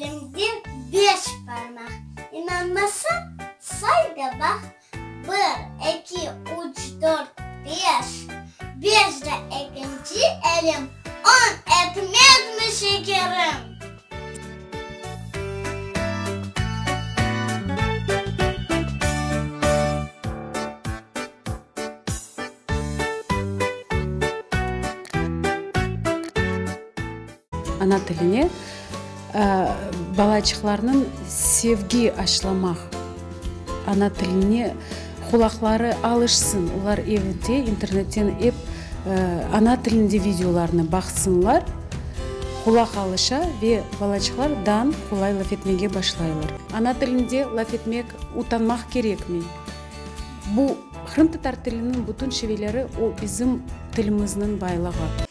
Elimde beş parmaq. İnanmasañ, say da baq, Bir, eki, üç, dört, beş. Beş de ekinci elim, on etmezmi, şekerim? Ana tiline balaçıqlarnıñ sevgi aşlamaq, ana tiline qulaqları alışsın, olar evde internetten ep ana tilinde videolarnı baqsınlar, qulaq alışa ve balaçıqlar dan qolay laf etmege başlaylar. Ana tilinde laf etmek utanmaq kerekmey. Bu qırımtatar tiliniñ bütün şiveleri o bizim tilimizniñ baylığı.